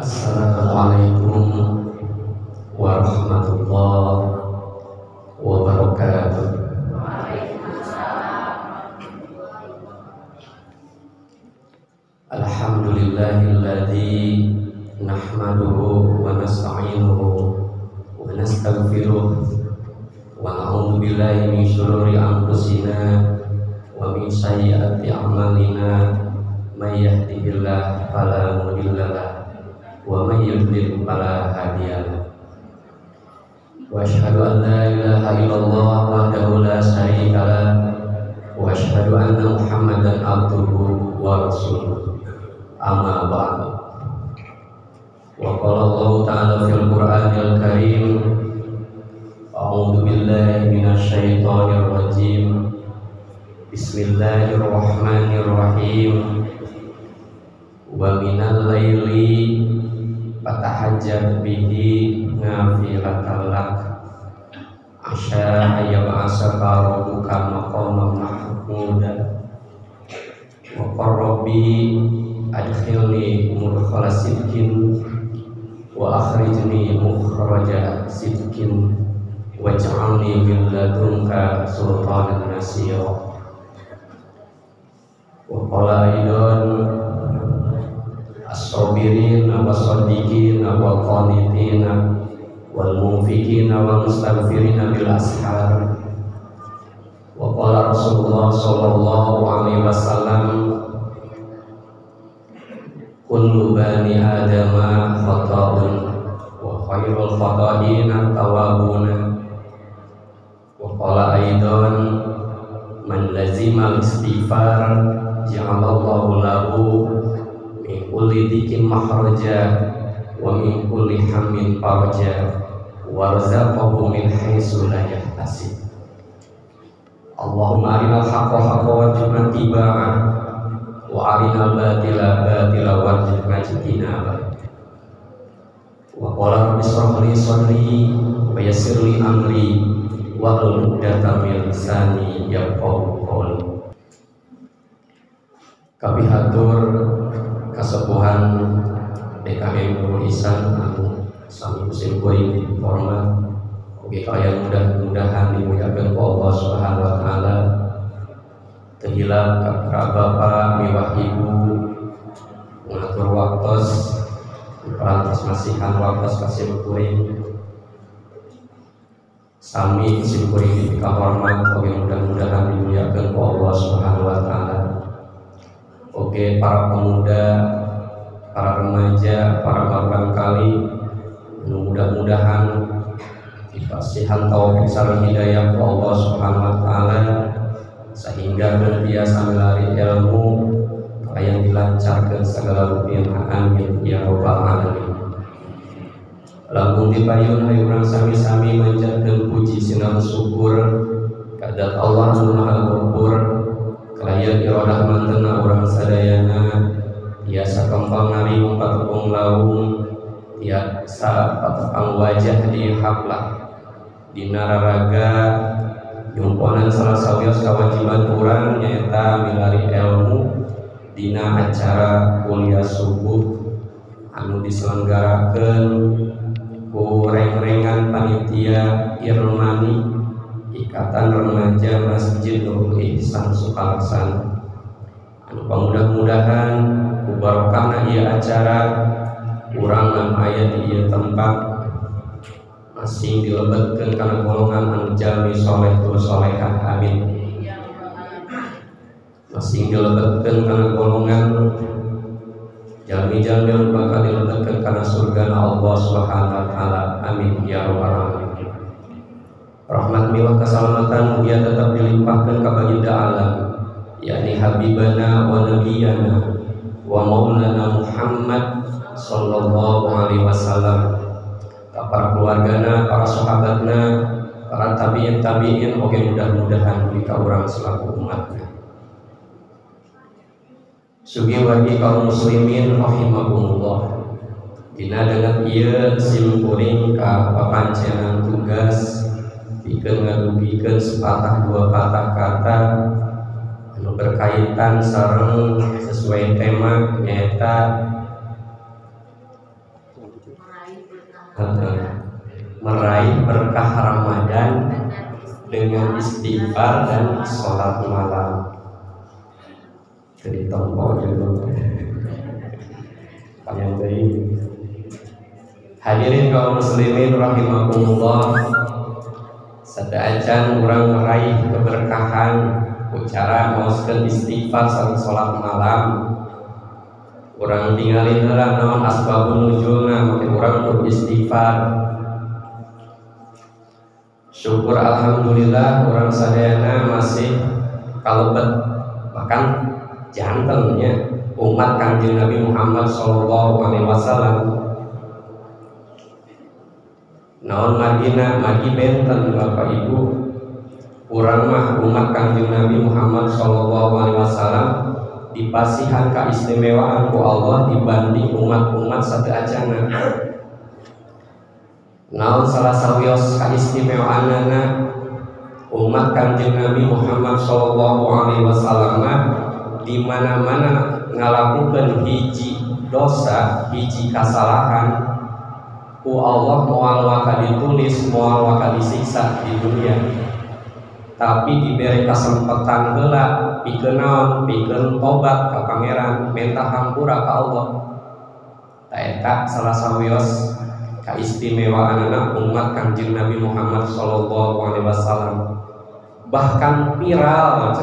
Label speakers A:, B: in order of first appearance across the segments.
A: Assalamualaikum warahmatullahi wabarakatuh. Alhamdulillahilladzi nahmaduhu wa nasta'inuhu wa nastaghfiruh wa na'udzu billahi min syururi anfusina wa min sayyiati a'malina may yahdihillahu fala mudhillalah wa may yudlil fala hadiyalah. Wa asyhadu an la ilaha illallah wahdahu la syarikalah wa asyhadu anna Muhammadan abduhu wa rasuluh. Amma ba'du. Wa qala Allah ta'ala fil Qur'anil Karim, a'udzu billahi minasyaitonir rajim. Bismillahirrahmanirrahim. Wa minal laili fatahajjat bihi nafilatan lak asya ayyab'asaka rabbuka maqaman mahmuda. Wa qur rabbi adkhilni mudkhala sidqin wa akhrijni mukhraja sidqin waj'alni min ladunka sultanan nasira. Wa qala aidan as-sabirin was-sadiqin wal qanitin wal munfiqin wal mustaghfirin bil ashar. Wa qala Rasulullah sallallahu alaihi wasallam, kullu bani adama khata'un wa khairul khata'ina tawwabun. Wa qala aidan, man lazima al-istighfar ja'alallahu lahu min kulli dhiqin makhraja wa min kulli hammin faraja warzaqahu min haitsu la yahtasib. Allahumma arinal haqqa haqqan warzuqna ittiba'ah wa arinal batila batila warzuqna ijtinabah. Wa qala rabbi israh li sadri wa yassir li amri wahlul 'uqdatam min lisani yafqahu qawli. Kapihatur kasepuhan DKM Nurul Ihsan anu sami simkuring hormat oge kalian mudah-mudahan dimuliakeun ku Allah Subhanahu wa taala. Teu hilap ka para bapa miwah ibu ngatur waktos parantos masihan waktos ka simkuring sami simkuring dipikahormat oge mudah-mudahan dimuliakeun ku Allah Subhanahu wa taala. Oke, para pemuda, para remaja, para barangkali mudah-mudahan dipasihan taufik sareng hidayah ku Allah Subhanahu wa taala sehingga biasa milari ilmu kalian dilancarkan segala rupina. Amin ya rabbal alamin. Langkung dipayun hayu urang sami-sami manjatkeun puji sinang syukur kadat Allah anu Maha Ghafur. Kalayan iradah mantena urang sadayana tiasa kempal ngariung patepung laung tiasa patepang wajah di haplah dina raraga nyumponan salah sawios kawajiban urang nyaeta milari ilmu dina acara kuliah subuh anu diselenggarakeun ku reng-rengan panitia Irmani Ikatan Remaja Masjid Nurul Ihsan Sukalaksana. Anu mudah-mudahan ku barokahna ieu acara urang anu aya di ieu tempat masing dilebetkeun kana golongan anu jalmi soleh tur solehah. Amin. Masing dilebetkeun kana golongan jalmi-jalmi anu bakal dilebetkeun kana surga Allah Subhanahu wa taala. Amin ya rabbal alamin. Rahmat miwah keselamatan mugia tetap dilimpahkan ka baginda alam, yakni habibana wa nabiyana wa maulana Muhammad sallallahu alaihi wasallam, ka para keluargana, para sahabatna, para tabi'in tabi'in oge mudah-mudahan di ka urang selaku umatna. Sugi wargi kaum muslimin rahimakumullah. Dina danget ieu simkuring ka papancenan tugas pikeun ngadugikeun sepatah dua patah kata anu berkaitan sareng sesuai tema nyaeta Meraih berkah Ramadan dengan istighfar dan sholat malam. Jadi tompo juga. Panjang deui. Hadirin kaum muslimin rahimakumullah. Sadaacan urang meraih keberkahan ku cara maoskeun istighfar sareng salat malam. Urang tingali heula naon asbabun nuzulna make urang kudu istighfar. Syukur alhamdulillah urang sadayana masih kalebet bahkan jantennya umat Kanjeng Nabi Muhammad sallallahu alaihi wasallam. Naon margina margi benten Bapak Ibu, urang mah umat Kanjeng Nabi Muhammad sallallahu alaihi wasallam dipasihan kaistimewaan ku Allah dibanding umat-umat sateuacanna. Naon salah sawios kaistimewaanana umat Kanjeng Nabi Muhammad sallallahu alaihi wasallam di mana-mana ngalakukeun hiji dosa, hiji kasalahan ku Allah moal waka ditulis, moal waka disiksa di dunia. Tapi diberi kesempatan heula pikeun naon, pikeun tobat ka Pangeran, minta hampura ka Allah. Ta eta salah sawios kaistimewaanana umat Kanjeng Nabi Muhammad sallallahu alaihi wasallam. Bahkan viral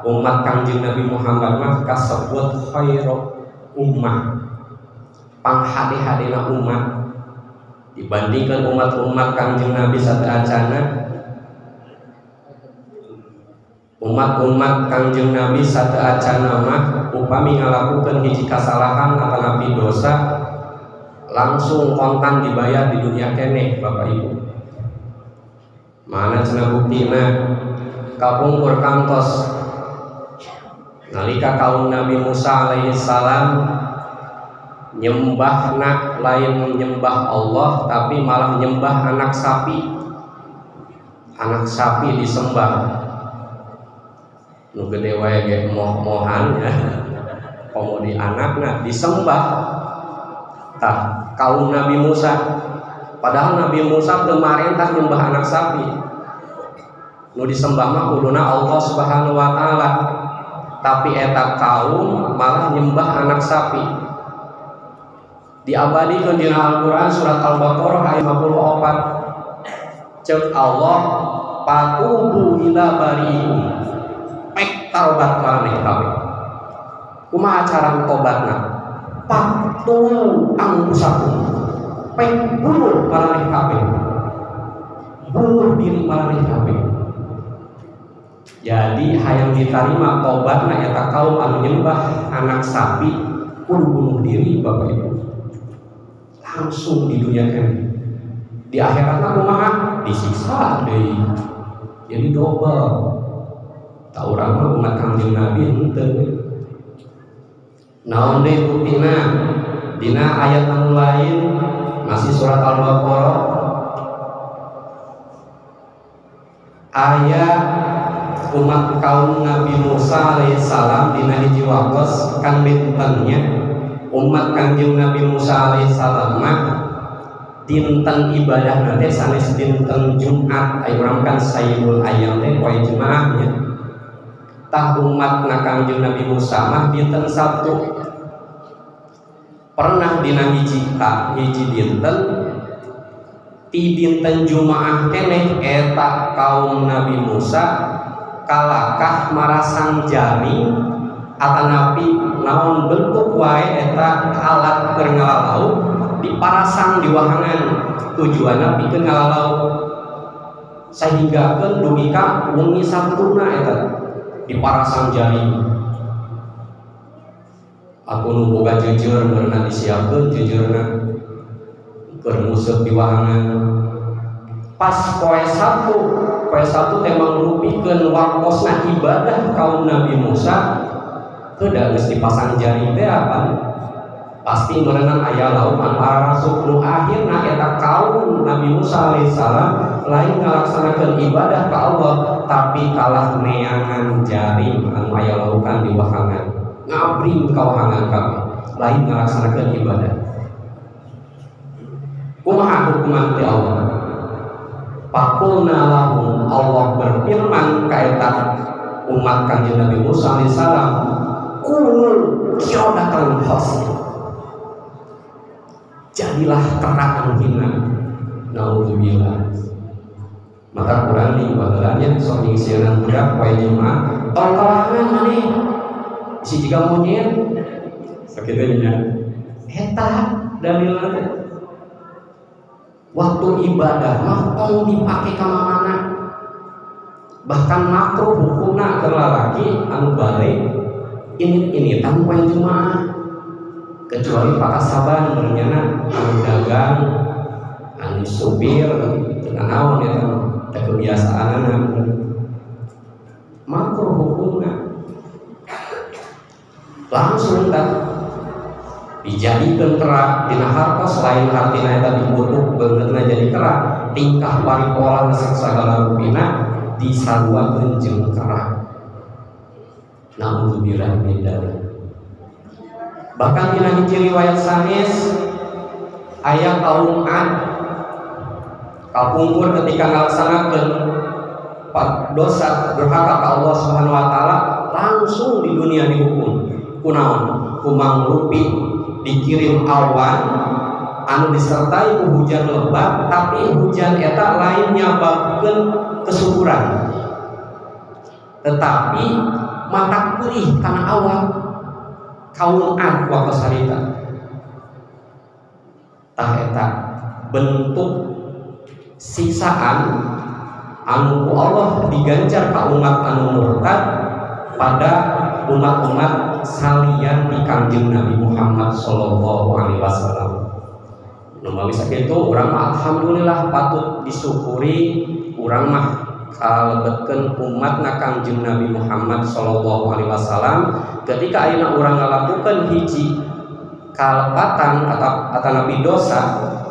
A: umat Kanjeng Nabi Muhammad mah kasebut khairu ummah, panghade-hadena umat dibandingkan umat-umat Kanjeng Nabi sateuacanna. Umat-umat Kanjeng Nabi sateuacanna mah upami ngalakukeun hiji kasalahan atanapi dosa langsung kontan dibayar di dunia keneh Bapak Ibu. Mana cenah buktina kapungkur kantos nalika kaum Nabi Musa alaihi salam nyembahna lain nyembah Allah tapi malah nyembah anak sapi. Anak sapi disembah. Nu gede wae ge moh-mohan ya. Komo di anakna disembah. Tah kaum Nabi Musa, padahal Nabi Musa teu marentah nyembah anak sapi. Nu disembah mah kuduna Allah Subhanahu wa taala. Tapi eta kaum malah nyembah anak sapi. Diabadikeun dina Al-Qur'an surat Al-Baqarah ayat 54. Ceuk Allah patubu ila bariikum. Pek taubat maraneh kabeh. Kumaha cara tobatna? Paqtulu anfusakum. Pek bunuh maraneh kabeh. Bunuh diri maraneh kabeh. Jadi hayang diterima tobatna eta kaum anu nyembah anak sapi kudu bunuh diri Bapak Ibu. Langsung di dunia kan. Di akhiratna kumaha? Disiksa deui. Jadi double. Ta urang mah umat Kanjeng Nabi henteu. Naon deui buktina? Dina ayat anu lain masih surat Al-Baqarah ayat umat kaum Nabi Musa alaihissalam dina hiji waktos kan bentennya umat Kanjeng Nabi Musa alaihissalam mah dinten ibadah nanti sanes dinten Jumat, ayo urang kan sayyidul ayyam teh poe Jumaahnya. Tah umat na Kanjeng Nabi Musa mah dinten Sabtu. Pernah dina hiji hiji dinten ti dinten Jumaah keneh eta kaum Nabi Musa kalakah marasang jaring atanapi naon bentuk wae eta alat keur ngalalau diparasang di wahangan tujuanna pikeun ngalalau sehinggakeun dugi ka wengi Sabtuna eta diparasang jaring. Aku nu boga jujur beurna disiapkeun jujurna keur nguseup di wahangan. Pas poe Sabtu teh mangrupikeun waktosna ibadah kaum Nabi Musa teu da geus dipasang jaring teh apa pasti merenang aya lauk anu arasuk nu akhirna eta kaum Nabi Musa alaihissalam lain ngalaksanakeun ibadah ka Allah tapi kalah neangan jaring anu aya laukan di wahangan ngabring ka wahangan kabeh lain ngalaksanakeun ibadah. Kumaha hukuman ti Allah? Faqulna lahum, Allah berfirman ka eta umat Kanjeng Nabi Musa alaihissalam, kunu qiradatan khasi'in. Jadilah kera anu hina. Naudzubillah. Maka kurang di bagelannya sok nyingsieunan budak poe Jumat, tong kalahangan maneh. Isi jiga monyet. Sakitu nya. Eta dalilna teh. Waktu ibadah mah tong dipake ka mana. Bahkan makruh hukumna keur lalaki anu balik init-initan poe Jumat. Kecuali pakasaban berenyana anu dagang, anu supir, teu naon eta mah, teh kebiasaanana. Makruh hukumna. Langsung tah dijadikeun kera dina harta selain hartina eta dikutuk beungeutna jadi kera, tingkah paripola sagala rupina disaruakeun jeung kera. Nauzubillah min dzalik. Bahkan dina hiji riwayat sanes aya kaum Ad kapungkur ketika ngalaksanakeun dosa durhaka ka Allah Subhanahu wa taala langsung di dunia dihukum. Kunaon? Kumangrupi dikirim awan anu disertai ku hujan lebat, tapi hujan eta lain nyababkeun kesuburan, tetapi mata perih kana awan. Kaum Ad waktu harita tah eta bentuk siksaan anu ku Allah diganjar ka umat anu murtad pada umat-umat salian di Kangjeng Nabi Muhammad sallallahu alaihi wasallam. Nu mawi sakitu urang mah alhamdulillah patut disyukuri, urang mah kalebetkeun umatna Kangjeng Nabi Muhammad sallallahu alaihi wasallam. Ketika ayeuna urang ngalakukeun hiji kalepatan atau dosa,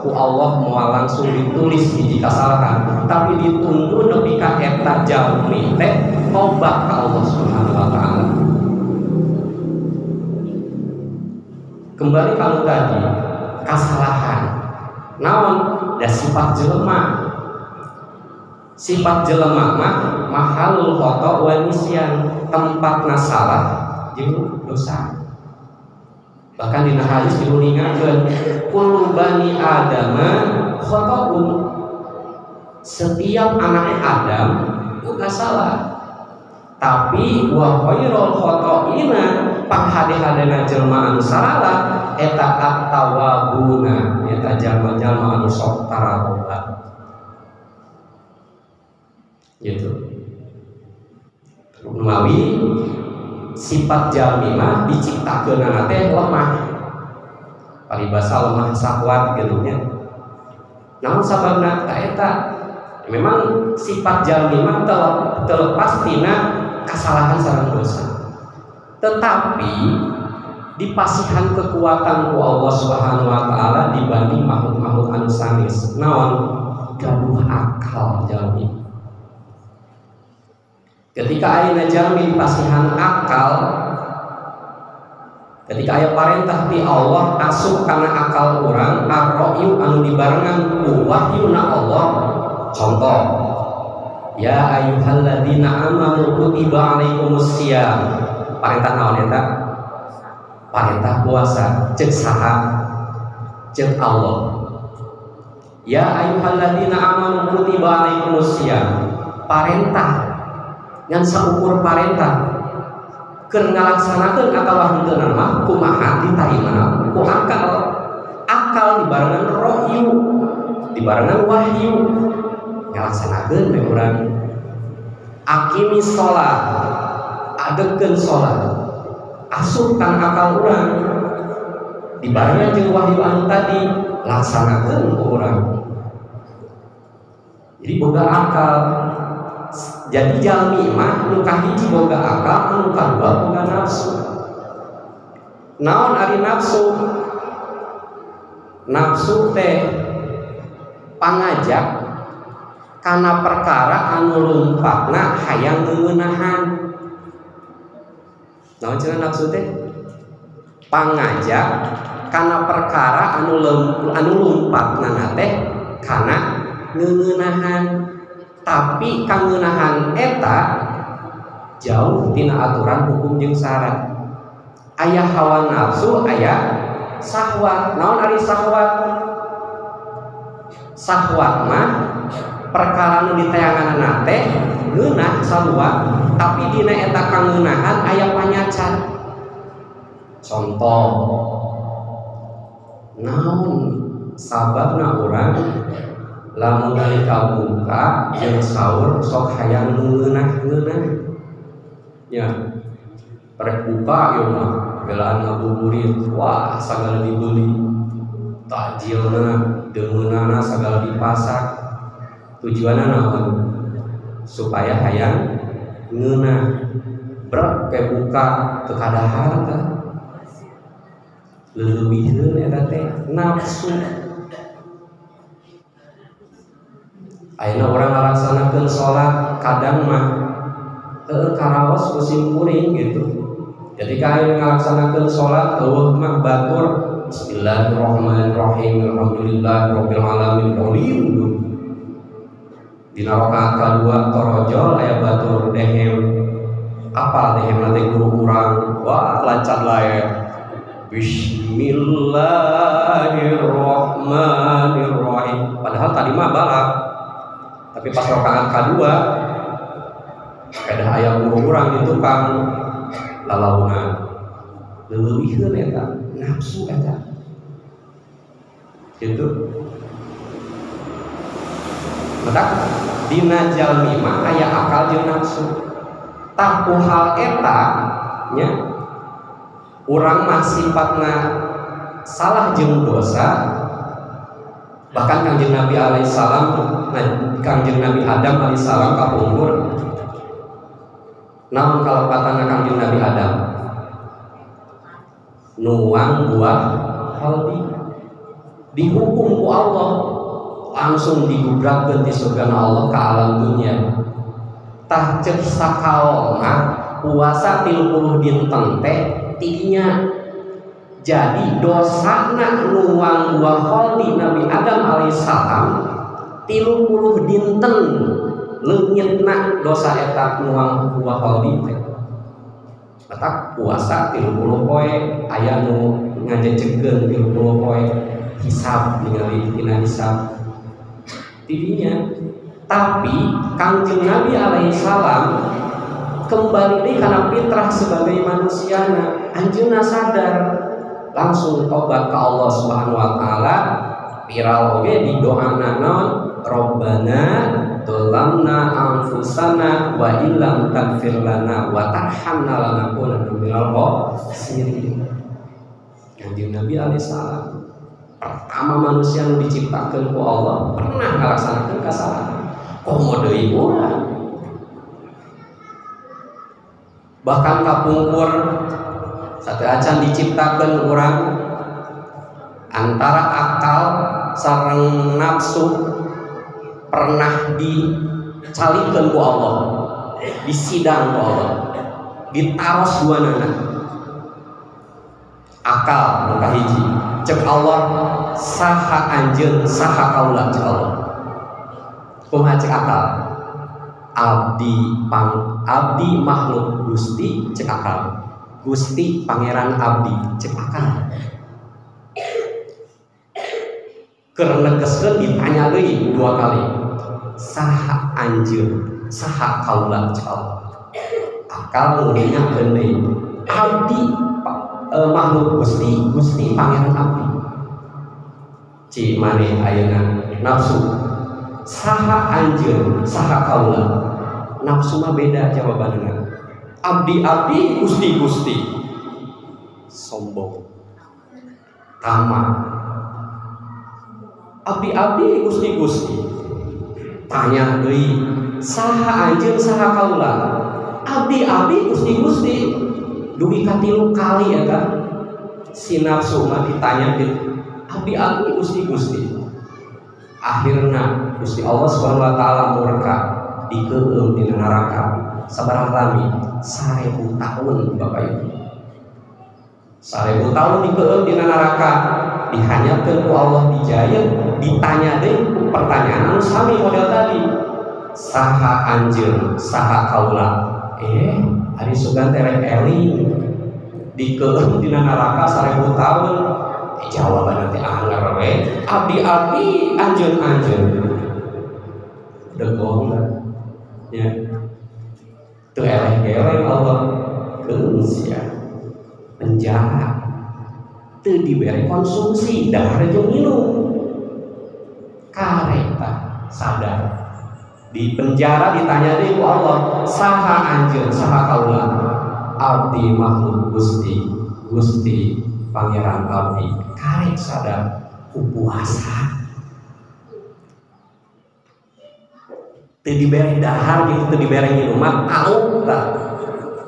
A: ku Allah moal langsung ditulis hiji kasalahan, tapi ditunggu nepi ka eta jalmi teh tobat ka Allah Subhanahu wa taala. Kembali kalau tadi kasalahan naon da sifat jelema. Sifat jelema mah mahalul khata wa nisyan, tempatna salah jeung dosa. Bahkan dina hadis diuningakeun kullu bani adama khata'un, setiap anak Adam itu salah, tapi wa khairul khata'ina panghade-hadena jelema anu salah eta at-tawwabuna, eta jalma-jalma anu sok taratobat gitu. Mawi sifat jalmi mah diciptakeunana teh lemah, paribasa lemah syahwat gitu nya. Namun sababna ta eta memang sifat jalmi mah terlepas tina kesalahan sareng dosa, tetapi dipasihan kekuatan ku Allah Subhanahu wa taala dibanding makhluk-makhluk anu sanes. Naon? Gaduh akal jalmi. Ketika ayeuna jalmi dipasihan akal, ketika aya parentah ti Allah asup kana akal urang, ar-ra'yu anu dibarengan ku wahyuna Allah. Contoh, ya ayyuhalladzina amanu kutiba alaikumus shiyam. Parentah naon eta? Parentah puasa. Ceuk saha? Ceuk Allah. Ya ayyuhalladzina amanu kutiba alaikumus shiyam. Parentah ngan saukur parentah keur ngalaksanakeun atawa henteu mah kumaha ditarimana ku akal. Akal dibarengan rohyu, dibarengan wahyu, ngalaksanakeun we urang. Aqimis shalah, adegkeun salat, asup kana akal urang dibarengan jeung wahyu anu tadi, laksanakeun ku urang. Jadi boga akal. Jadi jalmi mah nu kahiji boga akal, nu kadua boga nafsu. Naon ari nafsu? Nafsu teh pangajak kana perkara anu lumpatna hayang ngeunahan. Naon cenah nafsu teh? Pangajak kana perkara anu lumpatna teh kana ngeunahan, tapi kangeunahan eta jauh tina aturan hukum jeung syarat. Aya hawa nafsu, aya sahwat. Naon ari sahwat? Sahwat mah perkara nu ditayanganna teh ngeunah sarua, tapi dina eta kangeunahan aya panyacat. Contoh, naon sababna urang lamun nalika buka jeung sahur sok hayang nu ngeunah-ngeunah nya. Rek buka ieu mah belaan ngabuburit, wah sagala dibeli, takjilna, deungeunana sagala dipasak. Tujuanna naon? Supaya hayang ngeunah. Brek ke buka teu kadahar tah. Leuwihkeun eta teh nafsu. Ayeuna urang ngalaksanakeun salat kadang mah heueuh karaos ku simkuring gitu. Jadi ayeuna ngalaksanakeun salat eueuh mah batur bismillahirrahmanirrahim alhamdulillahirabbil alamin qolilu. Dina rakaat kadua torojol aya batur dehem. Apal dehem teh guru urang, wah lancar lae. Bismillahirrahmanirrahim. Padahal tadi mah balak. Tapi pas rakaat kadua kada aya guru urang di tukang lalaunan. Leuwihkeun eta nafsu eta. Gitu. Maka dina jalmi mah aya akal jeung nafsu. Tah ku hal eta nya urang mah sifatna salah jeung dosa. Bahkan Kangjeng Nabi alaihissalam, Kangjeng Nabi Adam alaihissalam kapungkur naon kalepatana Kangjeng Nabi Adam? Nuang buah khaldi. Dihukum ku Allah, langsung digubrakkeun ti surgana Allah ka alam dunia. Tah ceuk sakaolna puasa 30 dinten teh tidinya. Jadi dosana nuang buah khaldi Nabi Adam alaihissalam 30 dinten leungitna dosa eta nuang buah khaldi teh. Matak puasa 30 poe aya nu ngajecekeun 30 poe hisab ningali tina hisab tidinya. Tapi Kangjeng Nabi alaihissalam kembali deui kana fitrah sebagai manusiana, anjeunna sadar langsung tobat ke Allah Subhanahu wa taala. Viral oge di doana naon? Rabbana dzalamna anfusana wa illam taghfir lana wa tarhamna lanakunanna minal khasirin. Kanjeng Nabi alaihissalam pertama manusia yang diciptakan ku Allah pernah ngalaksanakeun kasalahan. Komo deui urang. Bahkan kapungkur sateuacan diciptakeun urang antara akal sareng nafsu pernah dicalikeun ku Allah, disidang ku Allah, ditaros duanana. Akal nu kahiji, cek Allah saha anjeun saha kaula cek Allah. Kumaha cek akal? Abdi makhluk Gusti cek akal. Gusti pangeran abdi cek akal. Keur negeskeun ditanya deui dua kali. Saha anjeun saha kaula cek Allah. Akal nguningakeun deui. Abdi makhluk Gusti, Gusti pangeran abdi. Ci maneh ayeuna nafsu saha anjeun saha kaula. Nafsu mah beda jawabanna. Abdi-abdi Gusti-gusti. Sombong. Tamak. Abdi-abdi Gusti-gusti. Tanya deui, saha anjeun saha kaula? Abdi-abdi Gusti-gusti. Dugi ka 3 kali eta si nafsu mah ditanya gitu. Abdi-abdi Gusti-gusti. Akhirna Gusti Allah Subhanahu wa taala murka, dikeum dina neraka sabaraha lami? 1000 tahun Bapak Ibu. 1000 tahun dikeun dina neraka dihanyakeun ku Allah dijayeun ditanya deui ku pertanyaan anu sami model tadi saha anjeun saha kaula ari sugan teh rek eling dikeun dina neraka 1000 tahun jawaban teh anger we abdi-abdi anjeun-anjeun degong lah ya teu eleh-geleng Allah keun sia penjara teu dibere konsumsi dahar jeung minum kareta sadar di penjara ditanya deui ku Allah saha anjeun saha kaula abdi makhluk Gusti Gusti Pangeran abdi karek sadar ku puasa teu dibere dahar jeung teu dibere minum mah tahu tah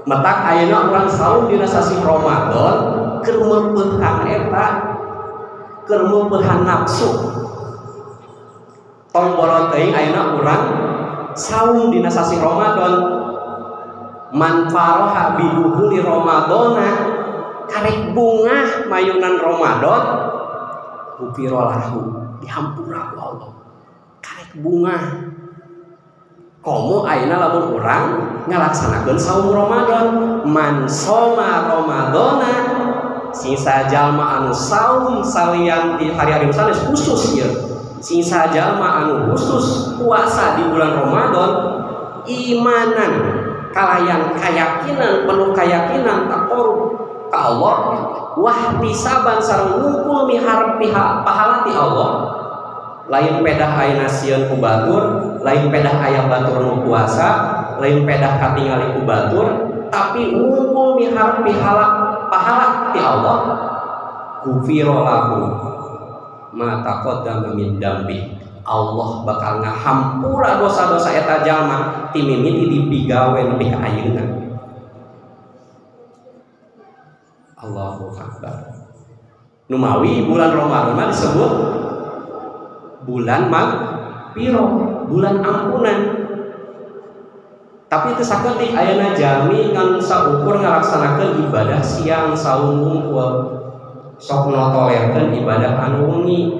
A: matak ayeuna urang saum dina sasih Ramadan keur meupeuhan eta keur meupeuhan nafsu tong boro teuing ayeuna urang saum dina sasih Ramadan man faraha biduhuli Ramadana karek bungah mayunan Ramadan gufira lahu dihampura ku Allah karek bungah komo ayeuna lamun urang ngalaksanakeun saum Ramadan man soma Ramadana sisa jalma anu saum salian di hari-hari sanes khusus ieu sisa jalma anu khusus puasa di bulan Ramadan imanan kalayan kayakinan penuh kayakinan taqarrub ka Allah wahtisaban sareng ngumpul miharep pihak pahala ti Allah lain pedah ayeuna sieun ku batur lain pedah aya batur nu puasa lain pedah katingali ku batur tapi ngumpul miharep pahala ti Allah gufira lahu ma taqaddama min dambi Allah bakal ngahampura dosa-dosa eta jalma ti mimiti dipigawe nepi ka ayeuna. Allahu Akbar. Numawi bulan Ramadan mah disebut bulan magfirah, bulan ampunan. Tapi itu saketik ayeuna jalmi ngan saukur ngalaksanakeun ibadah siang saum wungkul. Sok notolerkeun ibadah anu wengi.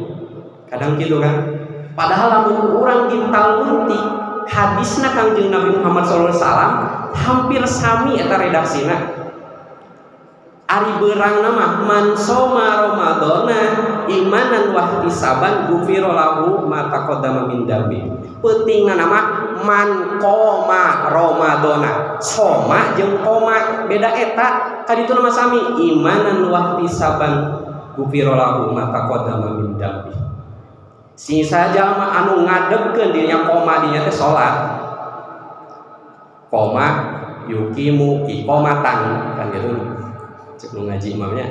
A: Kadang kitu kan. Padahal lamun urang ditaluntik hadisna Kangjeng Nabi Muhammad sallallahu alaihi wasallam hampir sami eta redaksina. Ari beurangna mah man soma Ramadana imanan wahtisaban gufira lahu ma taqaddama min dzambi. Peutingna mah man qoma Ramadana. Soma jeung qoma beda eta kadituna mah sami imanan wahtisaban gufira lahu ma taqaddama min dzambi. Sisa jalma anu ngadegkeun dirinya koma dinya teh salat. Koma yukimu iqomatan kan gitu. Cek nu ngaji imamnya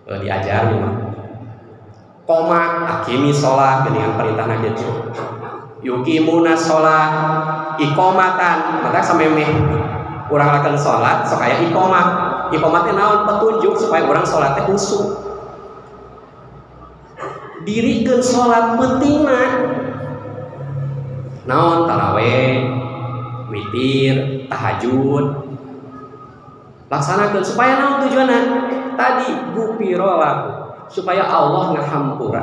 A: diajar mah. Koma akimi sholat geuningan perintahna kitu. Yukimuna sholat iqomatan maka samemeh urang lakukan sholat sok aya iqomah. Iqomah teh naon petunjuk supaya urang sholat teh khusyuk. Dirikeun sholat pentingna naon taraweh, witir, tahajud laksanakeun supaya naon tujuanna tadi gufira lahu supaya Allah ngahampura.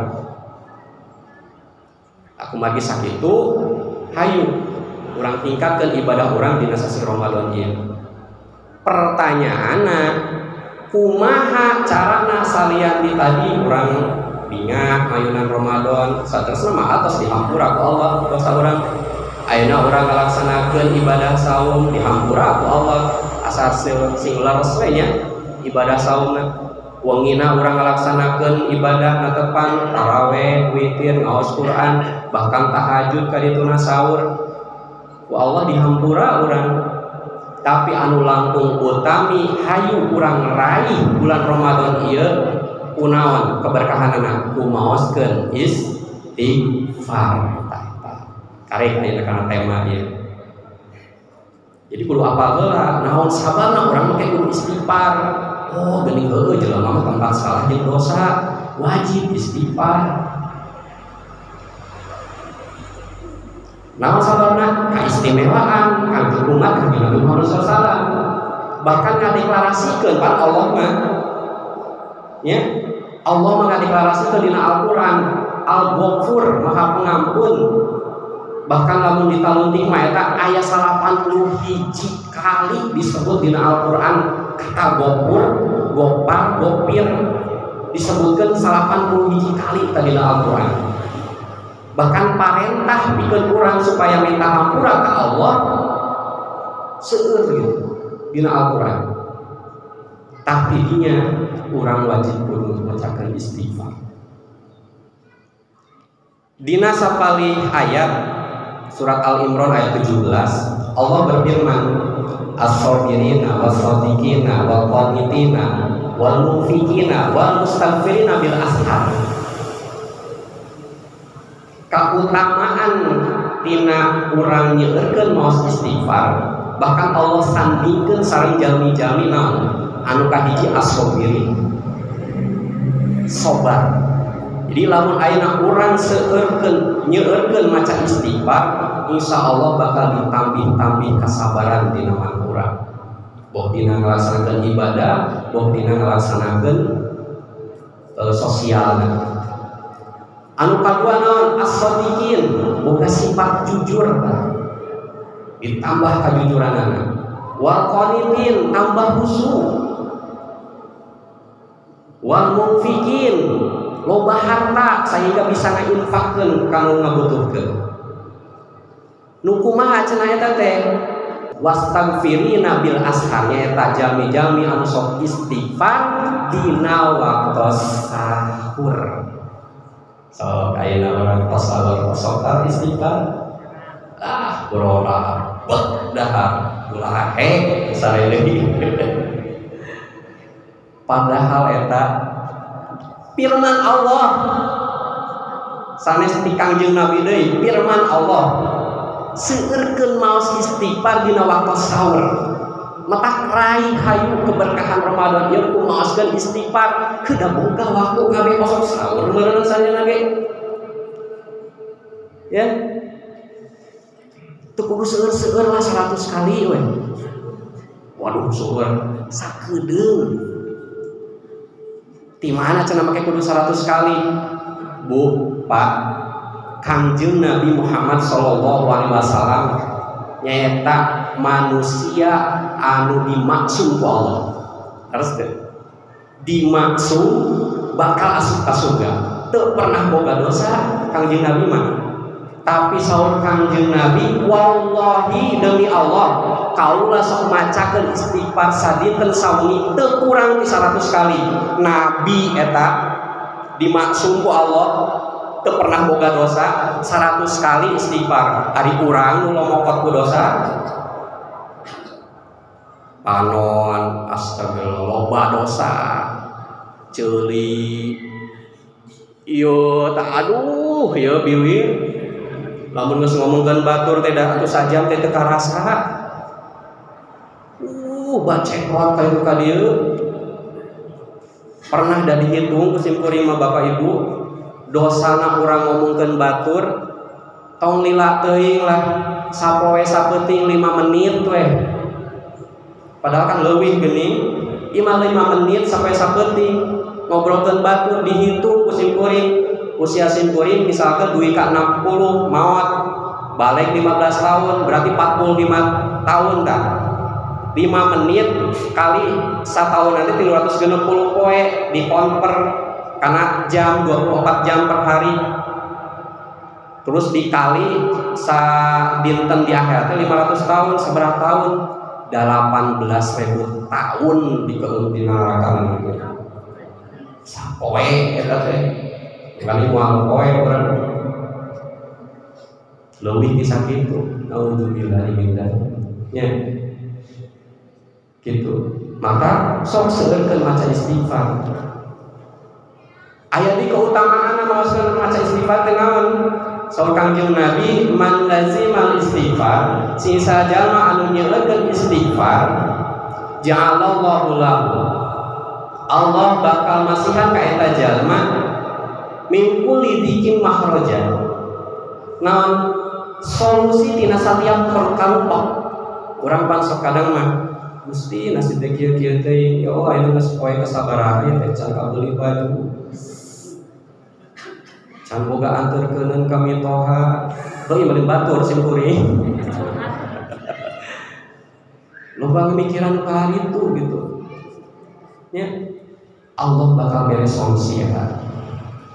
A: Aku margi sakitu hayu urang tingkatkeun ibadah urang dina sasih Ramadan ieu. Pertanyaanna kumaha carana salian di tadi urang bingah mayunan Ramadan saterusna mah atos dihampura ku Allah dosa urang. Ayeuna urang ngalaksanakeun ibadah saum dihampura ku Allah asal sing leres we nya ibadah saumna. Wengina urang ngalaksanakeun ibadah natepan taraweh, witir, ngaos Quran, bahkan tahajud kadituna sahur. Ku Allah dihampura urang. Tapi anu langkung utami hayu urang raih bulan Ramadan ieu kunaon keberkahanana kumaoskeun istighfar. Karek ayeuna kana tema ieu. Jadi kudu apal heula naon sababna urang make kudu istighfar. Oh geuning heueuh jelema mah tempat salah jeung dosa wajib istighfar. Naon sababna kaistimewaan kanggo umat Kanjeng Nabi Muhammad sallallahu alaihi wasallam. Bahkan ngadeklarasikeun pan Allah mah Ya, Allah mengadeklarasi dina Al-Qur'an, Al-Ghafur, Maha Pengampun. Bahkan lamun ditaluntik mah eta aya 81 kali disebut dina Al-Qur'an kata Ghafur, Ghaffar, Ghafir disebutkan 81 kali tadi dina Al-Qur'an. Bahkan parentah pikeun urang supaya minta hampura ka Allah seueur gitu dina Al-Qur'an. Tapi dinya urang wajib kudu macakeun istighfar. Dina sapalih ayat surat Al-Imran ayat 17 Allah berfirman, as-sabirina was-sadiqina wal-qanitina wal-munfiqina wal-mustaghfirina bil ashar. Kautamaan tina urang nyeueurkeun maos istighfar, bahkan Allah sandingkeun sareng jalmi-jalmi naon anu kahiji as-sabirin, sabar. Jadi lamun ayeuna urang seueurkeun nyeueurkeun maca istighfar, insya Allah bakal ditambih-tambih kasabaran dina maneh urang. Boh dina ngalaksanakeun ibadah, boh dina ngalaksanakeun sosialna. Anu kadua naon? As-sadiqin, boga sifat jujur tah. Ditambah kajujuranana. Wal qanitin, tambah khusyuk. Wal munfiqin, loba harta sehingga bisa ngainfakkeun ka nu ngabutuhkeun. Nu kumaha cenah eta teh? Wastaghfirina bil ashar, nyaeta jalmi-jalmi anu sok istighfar dina waktos sahur. Sok ayeuna urang tos sahur sok istighfar. Ah, corona bet dahar ulah he sare deui. Padahal eta firman Allah sanes ti Kangjeng Nabi deui, firman Allah seueurkeun maos istighfar dina waktu sahur. Matak raih hayu keberkahan Ramadan ieu ku maoskeun istighfar, heuda boga waktu kabeh osok sahur meureun sarena ge. Ya. Teu kudu seueur-seueur lah 100 kali we. Waduh seueur sakedeung. Di mana cenah make kudu 100 kali? Bu, Pak, Kangjeng Nabi Muhammad sallallahu alaihi wasallam nyaeta manusia anu dimaksum ku Allah. Terus teh dimaksum bakal asup ka surga. Teu pernah boga dosa Kangjeng Nabi mah. Tapi saur Kangjeng Nabi, wallahi demi Allah, kaula sok macakeun istighfar sadinten sawengi teu kurang ti 100 kali. Nabi eta dimaksum ku Allah teu pernah boga dosa 100 kali istighfar. Ari urang nu lomokot ku dosa panon astagfirullah loba dosa ceuli ieu tak aduh ieu biwir lamun geus ngomongkeun batur teh da atuh sajam teh teu karasa. Bacekrot ka itu ka dieu. Pernah da dihitung ku simkuring mah Bapak Ibu, dosana urang ngomongkeun batur tong lila teuing lah sapoe sapeuting 5 menit weh. Padahal kan leuwih geuning, imah 5 menit sampai sapeuting ngobrolkeun batur dihitung ku simkuring. Usia simkuring misalkan duwi ka 60 maot balik 15 tahun berarti 45 tahun dah. 5 menit kali setahun nanti 360 poe dikonver karena jam 24 jam per hari, terus dikali sa dinten di akhiratnya 500 tahun seberapa tahun 18.000 tahun di neraka sapoe eta teh kali moal poe urang leuwih ti sakitu. Naudzubillahi min dzalik nya gitu. Maka sok seueurkeun maca istighfar. Aya di keutamaan maoskeun maca istighfar teh naon? Saur Kangjeng Nabi, man lazimal istighfar, sing sajalma anu nyeueurkeun istighfar, ja'alallahu lahu, Allah bakal masihan ka eta jalma min kulli dzikin makhraja. Naon? Solusi tina satiap karupak. Urang pan sok kadang mah Gusti nasib teh kieu-kieu teh ya Allah ayeuna geus poe kasabaraha teh can kabeuli baju can boga anterkeuneun ka mitoha heuh ieu batur sim kuring loba mikiran ka itu gitu nya Allah bakal bere solusi eta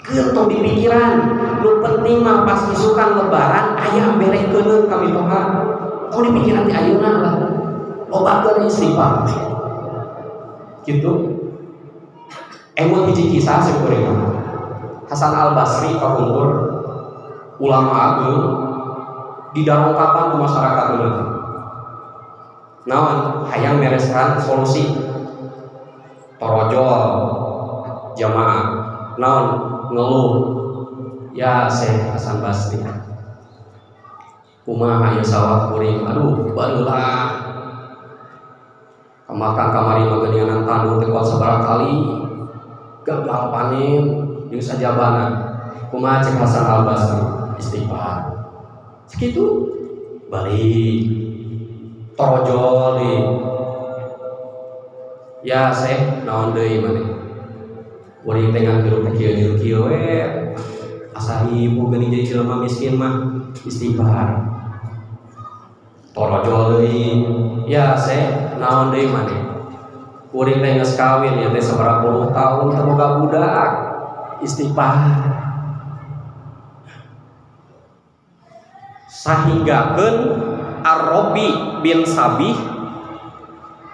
A: keun tong dipikiran nu penting mah pas isukan lebaran aya bere keuneun ka mitoha tong dipikiran ti ayeuna lah lobakeun istighfar gitu. Emut hiji kisah simkuring Hasan Al Basri kapungkur ulama agung didarongkapan ku masyarakat nanti naon hayang mereskan solusi torojol jamaah naon ngeluh ya Syekh Hasan Basri kumaha ieu sawah kuring aduh barulah kemakan kamari mah geuningan tandur teh kuat sabaraha kali gagal panen jeung sajabana kumaha cek Hasan Al Basri istighfar sakitu balik torojol deui ya Syekh naon deui maneh kuring teh ngan hirup teh kieu jeung kieu we asa ribu geuning jadi jelema miskin mah istighfar torojol deui ya Syekh naon deui maneh kuring teh geus kawin ya teh sabaraha puluh tahun teu boga budak istighfar sahinggakeun Ar-Rabi bin Sabih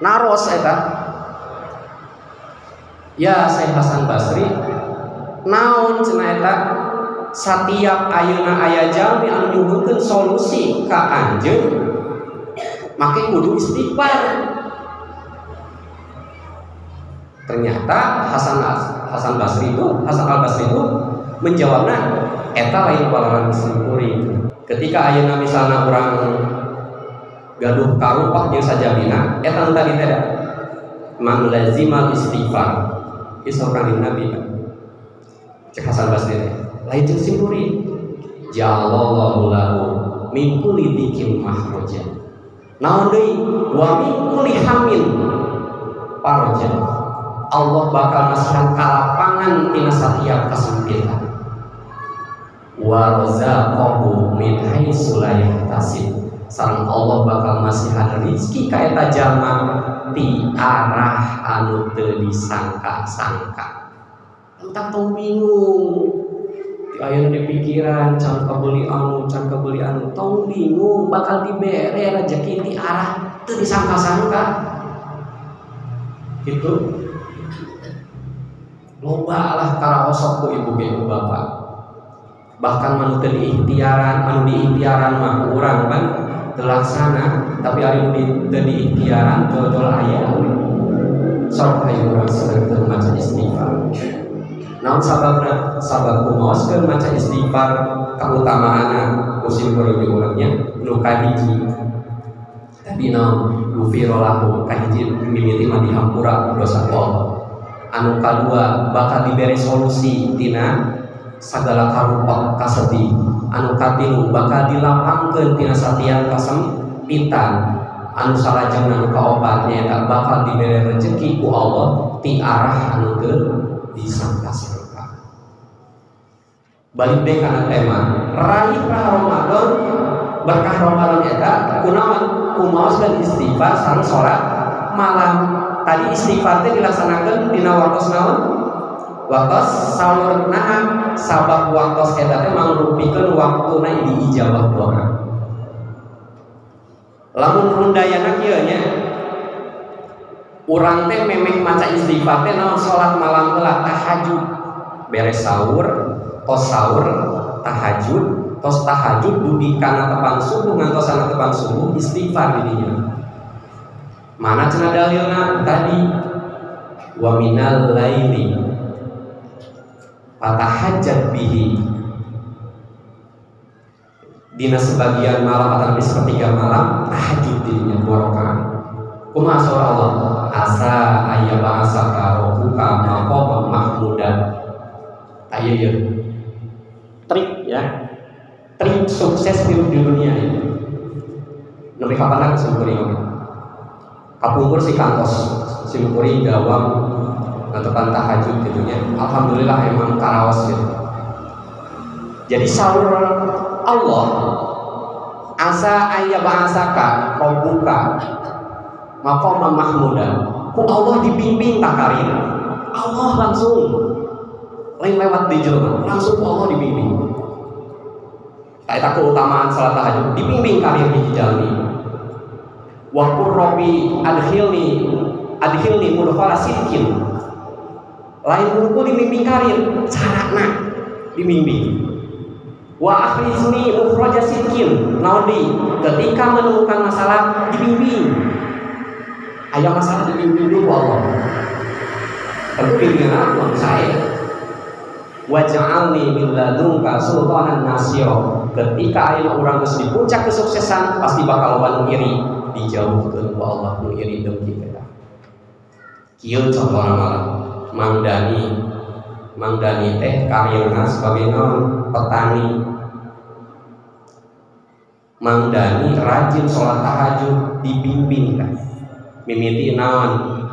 A: naros eta ya Syekh Hasan Basri naon cenah eta satiap ayeuna aya jalmi anu nyuhunkeun solusi ka anjeun make kudu istighfar. Ternyata Hasan Al Basri itu menjawabna eta lain palaran simkuring. Ketika ayeuna misalna urang gaduh karupak jeung sajabina eta nu tadi teh man lazimal istighfar ieu kanjeng Nabi cek Hasan Basri teh lain jeung simkuring ja'alallahu lahu min kulli dikin makhraja naon deui wa min kulli hamin farja Allah bakal masihan kalapangan tina satiap kasempitan wa razaqahu min haitsu la yahtasib sareng Allah bakal masihan rezeki ka eta jalma ti arah anu teu disangka-sangka. Entah tong bingung ti ayeuna dipikiran can kabeuli anu can kabeuli anu tong bingung bakal dibere rezeki ti arah teu disangka-sangka gitu. Loba lah karaosok ku ibu ge ku bapak bahkan manu teu diikhtiaran anu diikhtiaran mah ku urang kan teu laksana tapi ari nu teu diikhtiaran jol-jol aya sok hayu urang seueur maca istighfar naon sababna sabab kumaoskeun maca istighfar kautamaanna ku simkuring urang nya nu kahiji tadi naon gufira lahu kahiji mimiti mah dihampura dosa ku Allah anu kadua bakal diberi solusi tina sagala karupak kasedih anu katilu bakal dilapangkeun tina satiap kasempitan anu salajengna anu kaopat nyaeta bakal diberi rezeki ku Allah ti arah anu teu disangka-sangka. Balik deui kana tema raih Ramadan berkah Ramadan eta kunaon kumaoskeun istighfar sareng salat malam. Tadi istighfar teh dilaksanakeun dina waktos naon? Waktos sahur. Nah, sabab waktos eta teh mangrupikeun waktuna diijabah doa. Lamun rundayana kieu nya urang teh memeh maca istighfar teh naon salat malam heula tahajud. Beres sahur, tos sahur, tahajud, tos tahajud dugi kana tepang subuh ngantosana tepang subuh istighfar di dinya. Mana cenah dalilna tadi wa minal laili fatahajjat bihi dina sebagian malam atau lebih sepertiga malam tahajud dirinya dua rakaat. Kumaha saur Allah asa aya ba'asaka rabbuka maqaman mahmuda. Tah ieu trik ya, trik sukses hidup di dunia ini. Nembe kapan simkuring oge. Kapungkur si kantos simkuring dawam netepan tahajud gitu nya. Alhamdulillah emang karaos gitu. Jadi saur Allah asa ayya ba'asaka rabbuka maqaman mahmuda. Ku Allah dibimbing takarir. Allah langsung lain lewat di jelema, langsung ku Allah dibimbing. Eta keutamaan salat tahajud, dibimbing karir hiji jalmi. Wa qur rabbi adkhilni adkhilni mudkhala sidqin. Lain hungkul dibimbing karir, carana dibimbing. Wa akhrijni mukhraja sidqin. Naon deui? Ketika menemukan masalah dibimbing. Aya masalah dibimbing dulu Allah. Tentu bimbingan aku saya. Waj'alni min ladunka sultanan nasira. Ketika ayeuna urang geus di puncak kesuksesan pasti bakal loba nu iri, dijauhkeun ku Allah nu iri dengki teh. Kieu contohna malah Mang Dani. Mang Dani teh karirna sebagai naon? Petani. Mang Dani rajin sholat tahajud, dibimbing kan. Mimiti naon?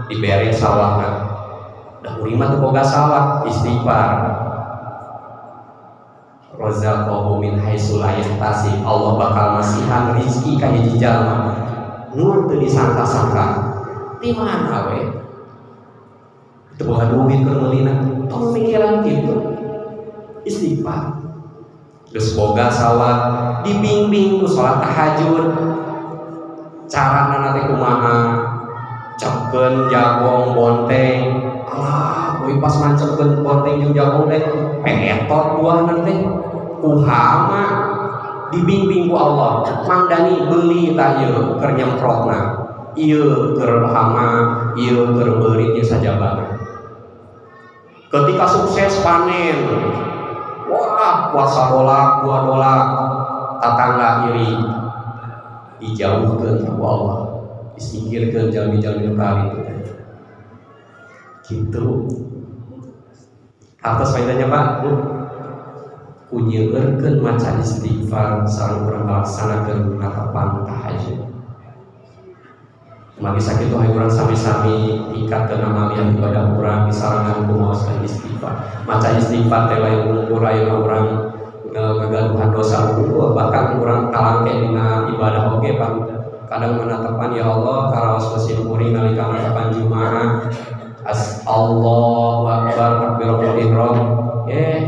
A: Dibere sawahna. Dah kuring mah teu boga sawah, istighfar. Razaqahu min haitsu la yahtasib. Allah bakal masihan rezeki ka hiji jalma nur teu disangka-sangka. Di mana we? Teu boga duit keur meulina, tong mikiran kitu. Istighfar. Geus boga sawah, dibimbing ku salat tahajud. Carana teh kumaha? Cepkeun jagong bonteng. Alah, we pas mancepkeun bonteng jeung jagong teh petot buahna teh. Ku hama dibimbing ku Allah. Mang Dani beuli tah ieu keur nyemprotna. Ieu keur hama, ieu keur beurit jeung sajabana. Ketika sukses panen, wah puasa dolak, dua dolak, tatangga iri, dijauhkeun ku Allah, disingkirkeun jalmi-jalmi nu kali itu. Gitu. Atas faedahnya Pak, Bu. Kunyeueurkeun maca istighfar sareng urang ngalaksanakeun natapan tahajud. Mari sakitu hayu urang sami-sami tingkatkeun amalian ibadah urang disarengan ku maoskeun istighfar. Maca istighfar teh lain ngumpul ayeuna urang ngagaduhan dosa unggul, bahkan urang kalangke dina ibadah oge Pak. Kadang menatapan ya Allah karaos mesin kuring nalika natapan Jumaah. As Allahu akbar takbiratul ihram.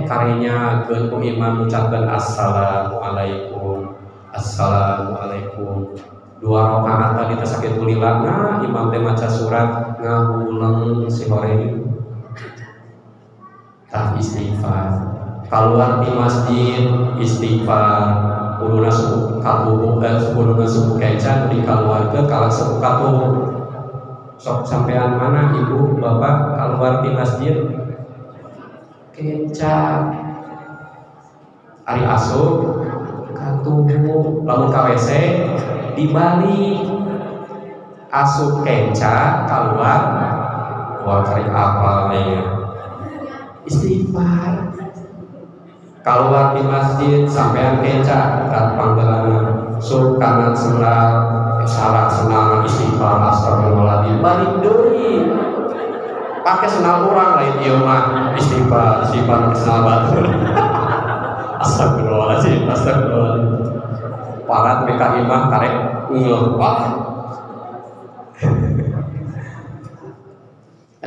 A: Karinya keun ku imam ngucapkeun assalamualaikum. Assalamualaikum. Dua rakaat tadi teh sakitu lila, nah imam teh maca surat ngahuleng si horeng. Tah istighfar. Kaluar di masjid istighfar. Kuduna suku katuhu, kuduna suku kenca dikaluarkeun kalah suku katuhu. Sok sampean mana ibu bapak keluar di masjid kenca ari asup katuhu, lamun ka WC dibalik asup kenca keluar wah cari apa ya istighfar. Keluar di masjid sampean kenca kat panggelangan sup kanan sendal salah senang istighfar astagfirullahaladzim balik deui pakai senal orang lain ieu mah istighfar istighfar pakai senal batur astagfirullahaladzim astagfirullahaladzim parat meka imah karek ngeuh wah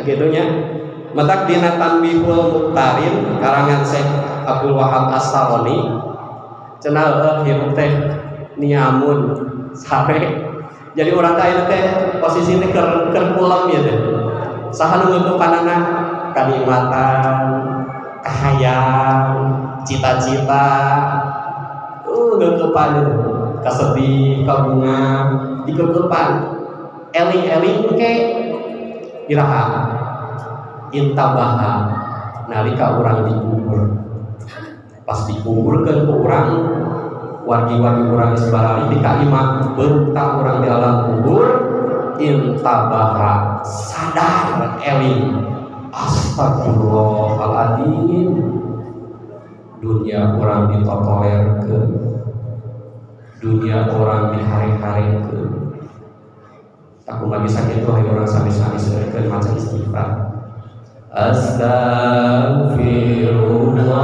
A: gitunya matak dina Tanbihul Muqtarin karangan Syekh Abdul Wahab As-Saloni cenah hirup teh niamun sare. Jadi urang teh ayeuna teh posisine keur kulem ya teh. Saha nu ngeukepanana kanikmatan, kahayang, cita-cita. Ngeukepan kasedih, kabunga, dikeukepan. Eling-eling ke iraha intabaha nalika urang dikubur. Pas dikuburkeun ku urang wargi-wargi urang geus barali di ka imah beutang urang di alam kubur intabaha sadar eling astagfirullahaladzim dunia urang ditotolerkeun, dunia urang dihare-harekeun, Tah kumargi sakitu hayu urang sami-sami seueurkeun maca istighfar. Astaghfirullah.